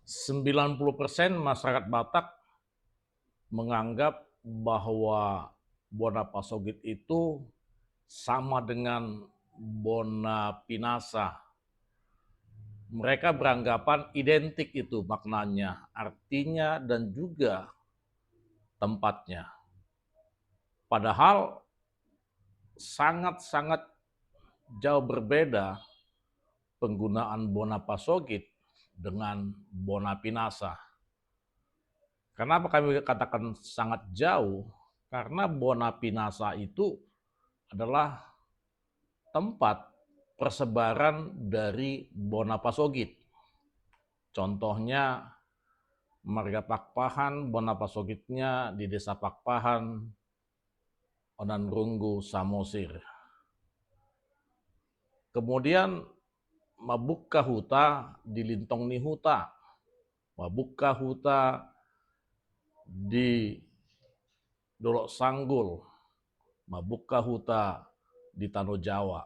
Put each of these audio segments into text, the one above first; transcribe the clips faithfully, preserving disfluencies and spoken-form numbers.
Sembilan puluh persen masyarakat Batak menganggap bahwa Bona Pasogit itu sama dengan Bona Pinasa. Mereka beranggapan identik itu maknanya, artinya, dan juga tempatnya. Padahal sangat-sangat jauh berbeda penggunaan Bona Pasogit dengan Bona Pinasa. Kenapa kami katakan sangat jauh? Karena Bona Pinasa itu adalah tempat persebaran dari Bona Pasogit. Contohnya, marga Pakpahan, Bona Pasogitnya di Desa Pakpahan, Onan Runggu, Samosir. Kemudian, mabuka huta di Lintong ni Huta, mabuka huta di Dolok Sanggul, mabuka huta di Tano Jawa.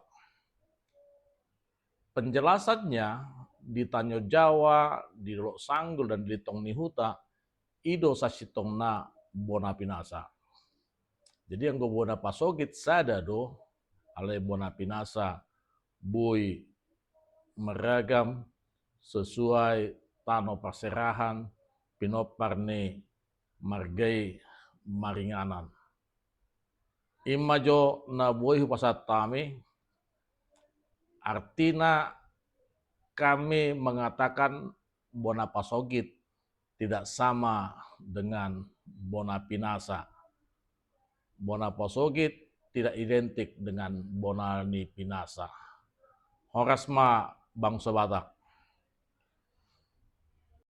Penjelasannya, di Tano Jawa, di Dolok Sanggul, dan di Lintong ni Huta, i do sasintongna Bona Pinasa. Jadi, anggo Bona Pasogit sada do, alai Bona Pinasa boi maragam sesuai tano parserahan pinompar ni marga i maringanan. I ma jo na boi hupasahat hami, artina kami mengatakan Bona Pasogit tidak sama dengan Bona Pinasa. Bona Pasogit tidak identik dengan Bona ni Pinasa. Horas ma bangso Batak.